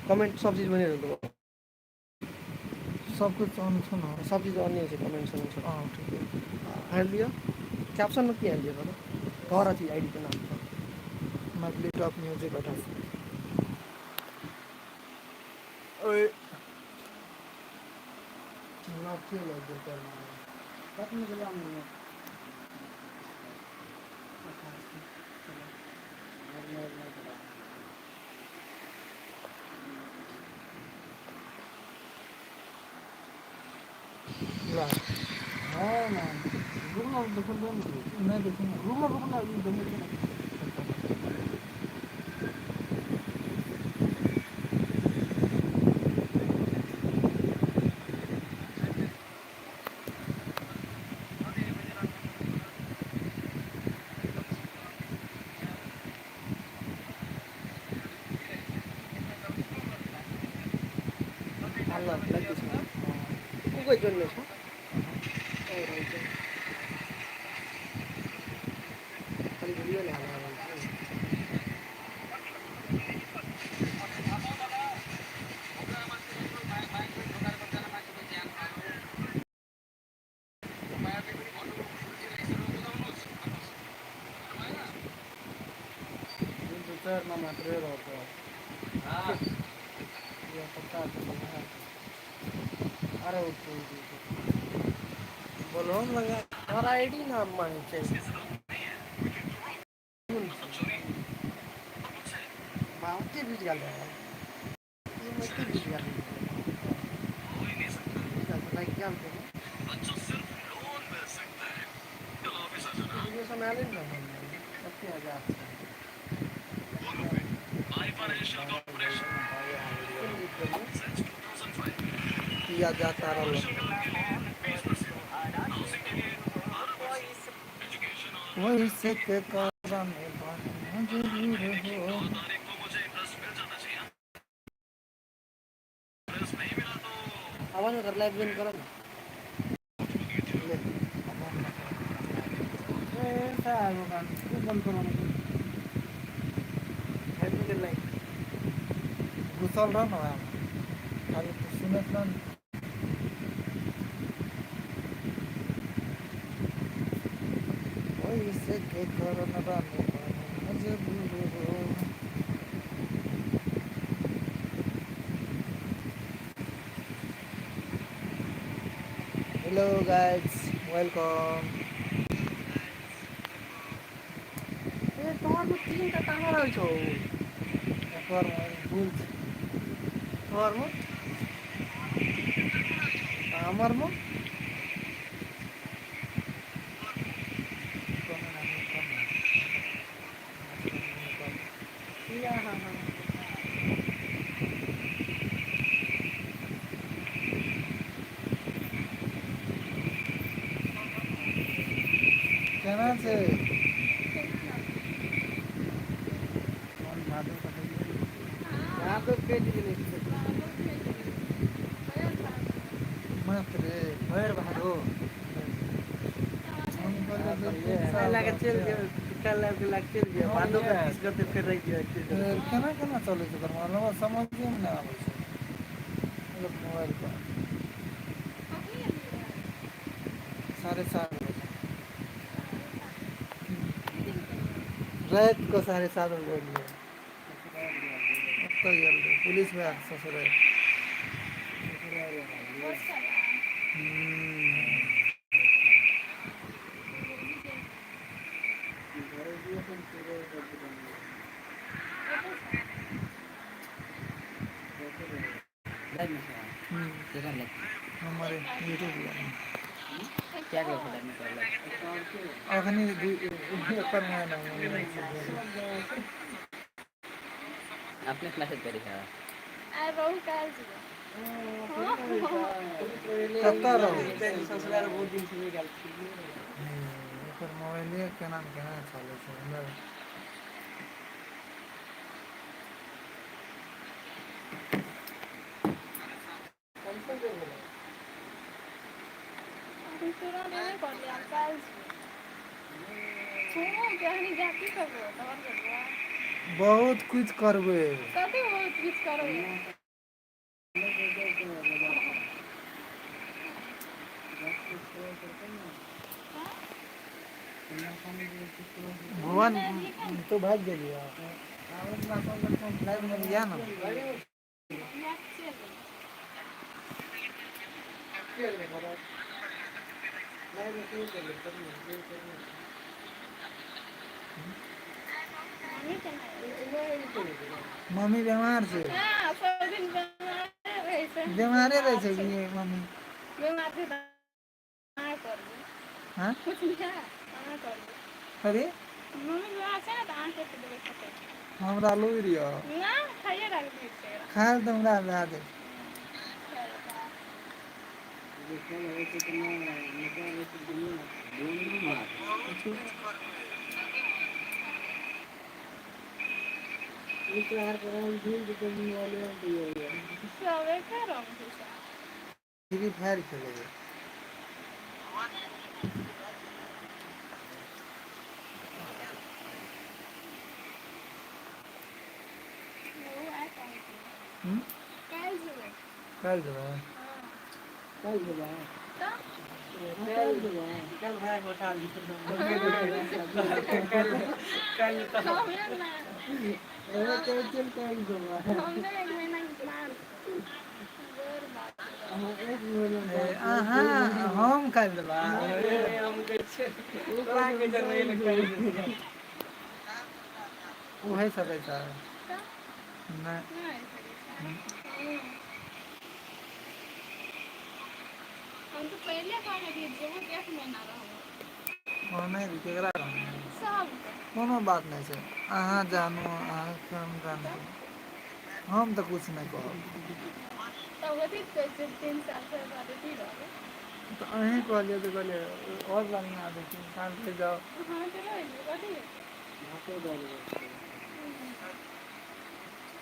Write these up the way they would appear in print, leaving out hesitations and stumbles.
Comment सब चीज बने रहतो। सब कुछ ऑन छौ ने? सब चीज ऑन छै, कमेंट सब छै। हँ, ठीक है। आनि लिअ, कैप्शन मे की आनि लिअ? कहू, तोहर अथी आईडी के नाम पर। Maithili top music 88। ओए, लाठी लागि गेल पैरमे। कखन गेलै? 88। ला। हँ, रुकना, देखल। नहि, देखिन। रुकना, रुकना, देखै। अल्लाह लागि गेल। को कोही जोड्ने छ? खाली भिडियो नै हाल्नु। दू चारिमा मात्रै रहतो। यो पक्का। अरे, बोलो लगा। तोहर आईडी नाम मांगे छै। बाते बुझि गेल रहै। ई मते बुझि गेल। लागि गेल। वीडियो सब आयल ने? कते हजार छै? कोन गीत गबही? किया जाता रहल। वैसे के कारण मजबूर हो। आवाज कर, लाइव ज्वाइन कर न। ले। बन्द कराउनु। लाइभ। घुसल रह न, खाली तू सुनत न। वैसे के कारण मजबूर हो। Hello guys, welcome. ए, तोहरमे तीन टा टावर होइ छौ। एकर भूल छै। तोहरमे। हमरमे कमे नाम कम। या, हाँ। केना छै? भादो कटै। भादो कटि गेलै। मात्र। भरि भादो। हम कहलियै दू तीन एहि साल लए कऽ बाद चलि छै। गेल, काल्हि आबि कऽ चलि गेल, भादो के 30 गते फेर रहि गेल। फेर केना केना चलै छै ओकर मतलब समझे मे नहि आबै छै, मतलब मोबाइल पर 4:30 बजे, राति कऽ 7:30 बजे एलियै। ओतऽ गेल रहे पुलिस भैया के ससुरारि। हूँ। हूँ, हमर यूट्यूब अखनी एकर मोबाइल। अपने मैसेज करी है। कतऽ रहू? ससुराल बहुत दिन से नहि गेल छी। एकर मोबाइले केना ने केना चलै छै हमरा। कैंसिल भेल गेलै। बहुत कुछ करबै। कथी बहुत किछु करबै? भुवन तो भाग गेलियै। लाइव में लिया ना। मम्मी बीमार छै। हाँ, सब दिन बीमारे रहै छै। बीमारे रहै छै कि मम्मी? बीमार छै तऽ अहाँ करबै। हाँ? कुछ नहि, अहाँ करबै। अरे मम्मी बीमार छै ने तऽ अहाँ करि देबै खतम। हमरा लुरि यऽ। ना, खाइए राख दै छै एकरा। खाय तऽ हमरा लए दे। दुनू मार। सब एके रंग छै सब। फ्री फायर खेलेबै। ओ आइ काल्हि हम्म? काल्हि जेबै। काल्हि जेबै? तऽ कल भाई को उठा ली। हमे ना, हम एक महीना के बाद बड़ बात। ए, अहाँ हम काल्हि देबै। हम कहै छियै तोरा के जनबै लए काल्हि। ओ होइ सकै छै। तऽ नहि। नहि सकै छै। हम तऽ पहिले कहने रहियै जेबो तऽ एक महीना रहबो। ओ नहि, केकरा रहबै? सबके। कोनो बात नहि छै, अहाँ जानू, अहाँ हम जानू, हम तऽ कुछ नहि कहब। तब कथी कहै छै 3 साल से बाद अथी रहबै। तऽ अहीँ कहलियै तऽ कहलियै आओर बढ़िआँ छै, 3 साल रहि जाउ। हँ तऽ रहि जेबै, कथी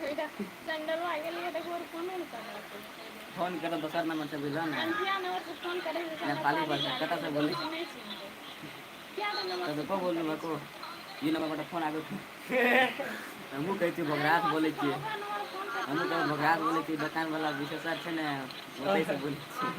हेतै? चंडलवा गेलियै तऽ एक फोनो नहि करलकै। फोन करो दोसर नंबर से, बुझलो ने? अंठिया नंबर से फोन करै छै। नेपाली भाषा कतऽ से बोलै? नहि चिन्हतै किया तऽ नंबर तऽ से को फोन बोलू करै को छै। ई नंबर पर फोन आबै छै। हमहूँ कहै छियै भोगरास बोलै छियै। ओकरा नंबर फोन कर। हमहूँ कहै भोगरास बोलै छियै, दोकान वाला विशेषर छै ने, ओतै से बोलै छियै।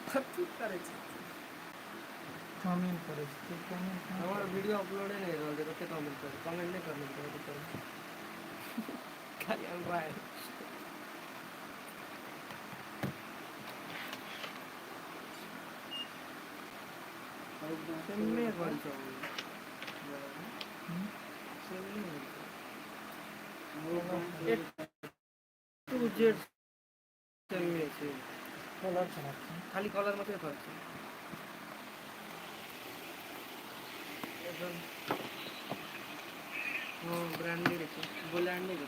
कथी करै छै? कमेंट करै छी कमेंट। हमर वीडियो अपलोडे नहि रहल छै, कते कमेंट करू? कमेंट नहि करने करू करू, खाली हम भाई सेमे घर छ। सेमे ए टू जेड सेमे छै। कलर खराब छै। खाली कलर मात्रै फरक छै। एकदम हँ, ब्रांडेड छै, ब्रांड नहि रहै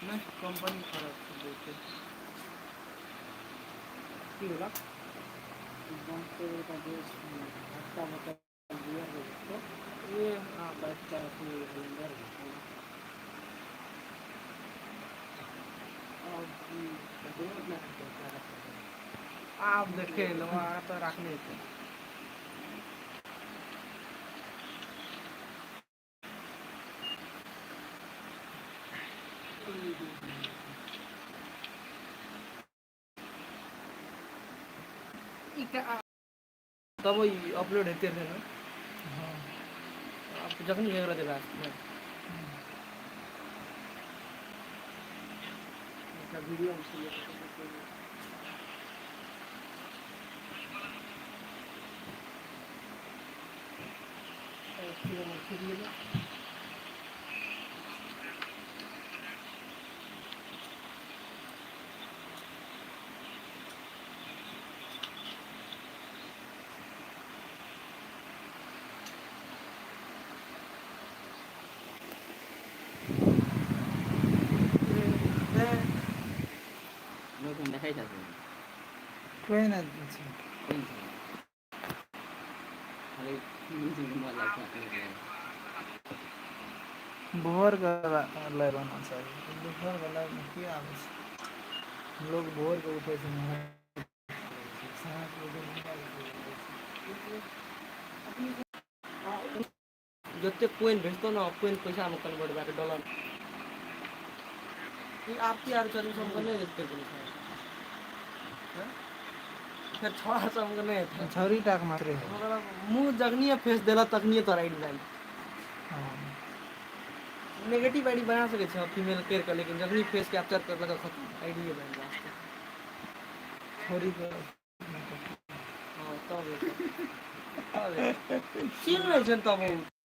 नहि, कंपनी फरक छै बहुते। की होला? ए हाँ, बच्चा आब देखे लो, आ तऽ राखने छै। तब ई अपलोड हेतै रहै ने। हाँ। आब जखनी भेज रहतै बस ने। एकटा वीडियो हम सुनलियै। लोक हम देखै छथिन। कोई नहि छै। कोन छै खाली मोबाइल। भोरके लाइव आना चाही। दुपहरके लाइवमे की आबै छै? लोग भोरके उठै छै, नहाय छै, साँझके मोबाइल। जते कोइन भेजतौ ने, कोइन पैसामे कन्वर्ट भए कऽ डॉलर। ई आपकी आर चलू सबके नहि हेतै कोनो। फेर छौड़ा सबके नहि हेतै। छौरी टाके मात्रे है। मुँह जखनिए फेस देलक तखनिए तोरा आइडी बनि। हाँ। नेगेटिव आईडी बना सकै छै फीमेल करि कऽ, लेकिन जखनी फेस कैप्चर करलक, खतम, आईडीए बनि जायत। छौरीके। हँ, तब हेतै। तब हेतै। चिन्ह लै छै ने तब ओ।